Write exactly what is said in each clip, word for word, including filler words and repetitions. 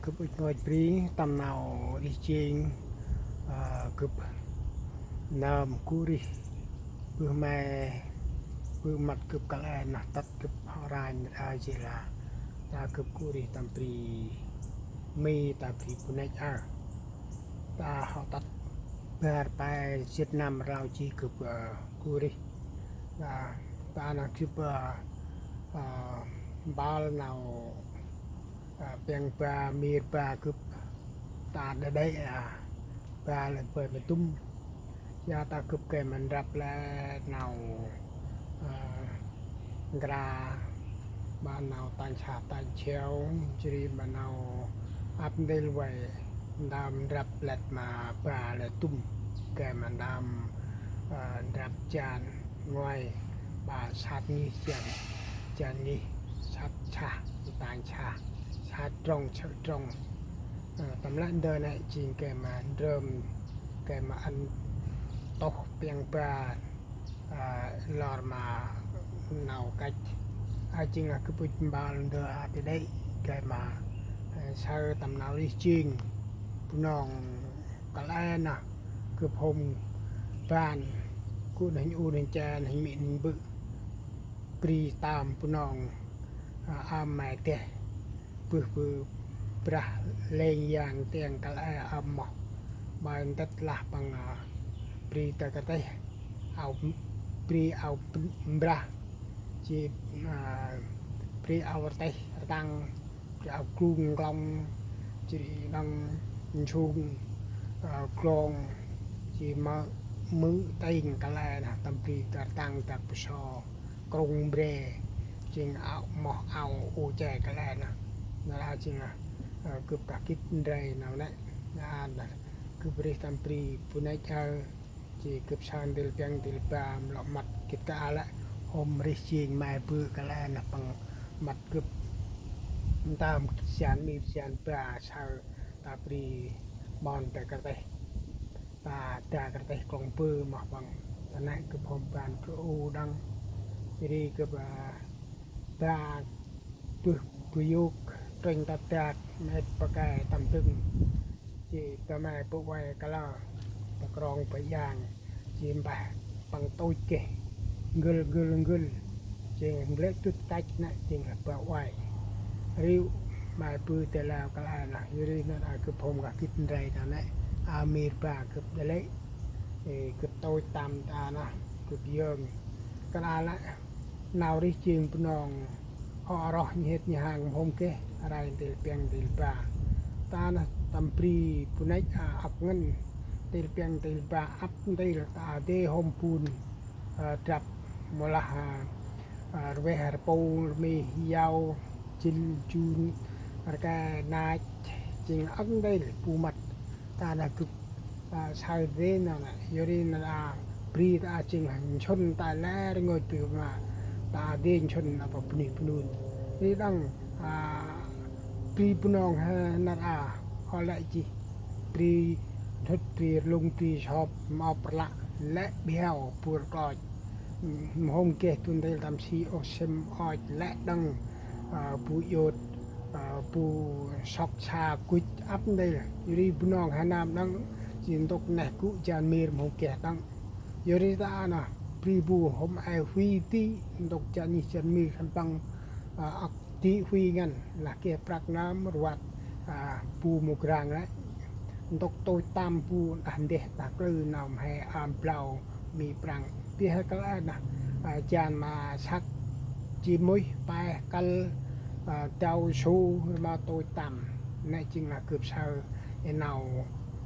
Gâp ŭch ngơi bri tâm nau rêh jêng, a, gâp nơm gŭ rêh bơh mê̆ bơh măt gâp kăl e nơh tât gâp hŏ ranh mĭt a jêh lah ta gâp gŭ rêh tâm bri Mi, ta bri bu năch a. Ta hŏ tât bar pe jât năm rlau jêh gâp, a, gŭ rêh. Ta, ta nơh gâp, a, a, mbal nau, a, piăng ba mir ba gâp ta đa đê, a, ba lĕ bơi ma dŭm. Ya ta gâp gay ma ndrăp lĕ nau, a, nkra, ma nau tanh sah tanh siau, jêh ri ma nau ăp ntil vay ndam ndrăp lĕ ma ba lĕ dŭm. Gay ma ndam, a, ndrăp jan ngoai, ba sat ngih jan, jan ngih, sat sah, tanh sah, sat trong, sơ̆ trong. Ơ, tâm lĕ ndơ nê jêng gay ma ndrơm, gay ma ăn tôh piăng ba, a, lor ma nau kăch. A, jêng lah gâp ŭch mbal ndơ a ti đê, gay ma, ơ, saơ tâm nau rêh jêng Bunong kăl e nơh gâp hôm ban gŭ nơh u nơh che nơh mê̆ nơh bơ̆ bri tâm Bunong, a, a, mê̆ deh bơh bơ̆ brah lêng yang tiêng kăl e a moh. Ƀai ntât lah păng, a, bri ta kơtih ao, bri ao mbrah jêh, a, bri ao rtih rtăng, bri ao klung nklŏng, jêh ri đăng nsung, a, klong, jêh ma mư̆ têng kăl e nơh tâm bri ta rtăng dak bu so krŭng mbre, jêng ao moh ao u che kăl e nơh. Nar a jêng lah, ơ, gâp kah gĭt ndrel nau nê. Nar a nơh gâp rêh tâm bri bu năch a, jêh gâp saơ ntil piăng ntil ba mlŏ măt gĭt kah a lĕ hôm rêh jêng mê̆ bơ̆ kăl e nơh păng măt gâp ntơm jan mir jan ba saơ ta bri ƀon ta kơtih. Ta dak rtih klŏng bơ̆ moh păng. Ta nê gâp hôm ban bri u đăng. Jêh ri gâp, a, dak bơh bơyôk trênh ta dak mê̆ pa ke tâm dâng. Jêh ta mê̆ bơ̆ vay kalơ ta krong pa yang. Jêh mbah păng tôch geh ngơl ngơl ngơl. Jêng mblĕ dŭt kăch nê jêng lah bơ̆ vay. Riu mê̆ bơ̆ ta leo kăl e nơh, yor ri nơh a gâp hôm kah gĭt ndrel ta nê. A mir ba gâp đa lĕ. Ê, gâp tôch tăm ta nơh, gâp yơng. Kăl e lĕ nau rêh jêng Bunong hŏ roh nhhêt nhhang mhôm geh, rai ntil piăng ntil ba. Ta nơh tâm bri bu năch a ăp ngăn, ntil piăng ntil ba ăp ntil ta dê hôm bun, ơ, drăp mâu lah, ơ, ơ, rveh rpu rmih yau jĭl jun rke nach jêng ăp ntil bu măt. Ta nơh gâp, a, saơ dê nau nê, yor ri nơh a bri ta a jêng lah nsŭn ta lĕ rngôch bri ma ta dê nsŭn nơh pa bunuyh bunun. Ri đăng, a, bri Bunong he nơh a hŏ lĕ jêh bri Nhŭt, bri Rlung, bri Sop, Mop, Rlă, lĕ bhiao bu rkloch. Mhôm geh du ntil tâm si ôh, sim, och, lĕ đăng, a, bu iôt, a, bu sŏk sa guch ăp ntil. Yor ri Bunong he nơm đăng jêh ntŭk neh gŭ jan mir mhôm geh đăng. Yor ri ta nơh bri bu hôm e huy ti ntŭk jan nhih jan mir khân păng, a, ăk ti huy ngăn lah geh prăk nơm rvăt, a, bu mâu grăng lĕ. Ntŭk tôch tăm bu đah ndeh đah klư nơm he ăn blau mi prăng. Ti he kăl e nơh, a, jan ma săk ji muih pe kăl, a, dâu su rmao tôch tăm. Nê jêng lah gâp saơ ê nau,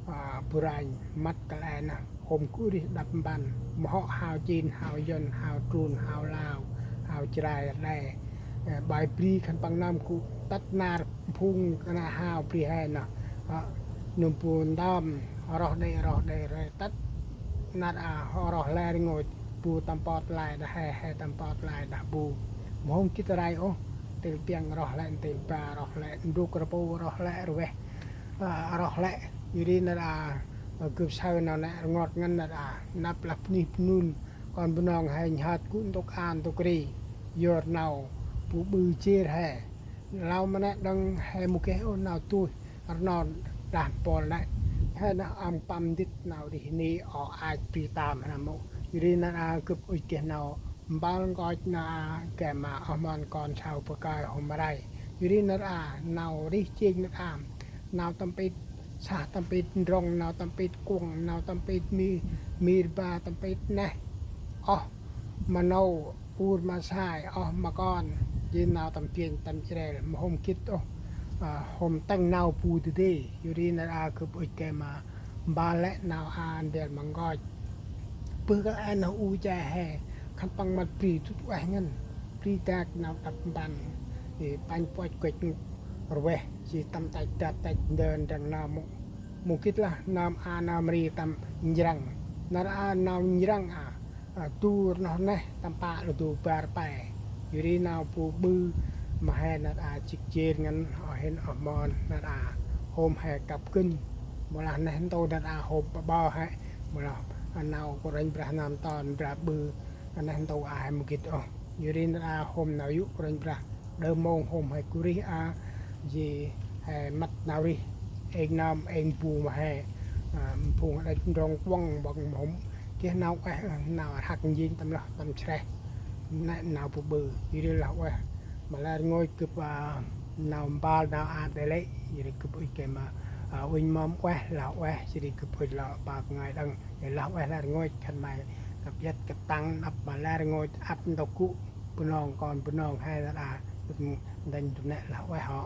a, bu ranh măt kăl e nơh. Hôm gŭ rêh đăp mpăn, mhŏ hao Chin, hao Yuăn, hao Trun, hao Lao, hao Jrai Rđê. Ơ, bai bri khân păng nơm gŭ tât nar phung kơna hao bri he nơh. Ơ, nơm bu ntơm roh đê, roh đê, roh tât nar a roh lĕ rngôch, bu tâm pot lai đah he, he tâm pot lai đah bu. Mhôm gĭt rai ôh, ntil piăng roh lĕ, ntil ba roh lĕ, ndrôk rpu roh lĕ, rveh, ơ, roh lĕ. Yor ri nar a, ơ, gâp saơ nau nê rngot ngăn nar a, năp lah bunuyh bunun kon Bunong he nhhơt gŭ ntŭk a ntŭk ri, yor nau bu ƀư jêr he. Lau ma nê đăng he mâu geh ôh nau tuh rnon đah mpôl nê. He nơh ăm păm ndĭt nau rih ni o ach bri tam he nơh mâu. Yor ri nar a gâp ŭch geh nau mbal nkoch nar a gay ma oh mon kon sau bơh kơi hôm rai. Yor ri nar a nau rih jêng nar a nau tâm pit sah tâm pit ndrŏng, nau tâm pit kuŏng, nau tâm pit mi, mir ba tâm pit neh. Oh, ma nô ur ma sai, oh ma kon, jêng nau tâm piêng tâm chrêl, ma hôm gĭt ôh, a, hôm tâng nau bu dadê, yor ri nar a gâp ŭch gay ma mbal lĕ nau a ndrel ma nkoch. Bơh kăl e nơh u che he, khân păng măt bri dŭt ueh ngăn, bri dak nau đăp mpăn, ê, panh puăch kuch rveh, jêh tâm tăch dăp tăch ndơ ndrăng nau mâu, mâu gĭt lah, nau a nau mri tâm njrăng, nar a nau njrăng a, a, du rnoh neh tâm pă lơ du bar pe. Yor ri nau bu ƀư ma he nar a jik jêr ngăn oh hên oh mon nar a hôm he kăp gân. Mâu lah neh ntu nar a hôm ƀaƀơ he. Mâu lah, a, nau Kôranh Brah Nơm Ton Brah ƀư, a, neh ntu a he mâu gĭt ôh. Yor ri nar a hôm nau yô̆ Kôranh Brah đơ mông hôm he gŭ rih a, jêh he măt nau rih êng nơm êng bu ma he, a, phung đĕch ndrŏng kuŏng bŏng ma hôm geh nau ueh, nau rhăk njêng tâm lơh tâm sreh. Nê nau bu ƀư, yor ri lah ueh ma lĕ rngôch gâp, a, nau mbal nau a đê lĕ, yor ri gâp ŭch gay ma, a, uănh mâm ueh lah ueh, yor ri gâp ŭch lŏ ba bơngai đăng, yor lah ueh lĕ rngôch khân may kăp iăt kăp tăng ăp ma lĕ rngôch ăp ntŭk gŭ Bunong kon Bunong he nar a, ndanh du nê lah ueh hŏ.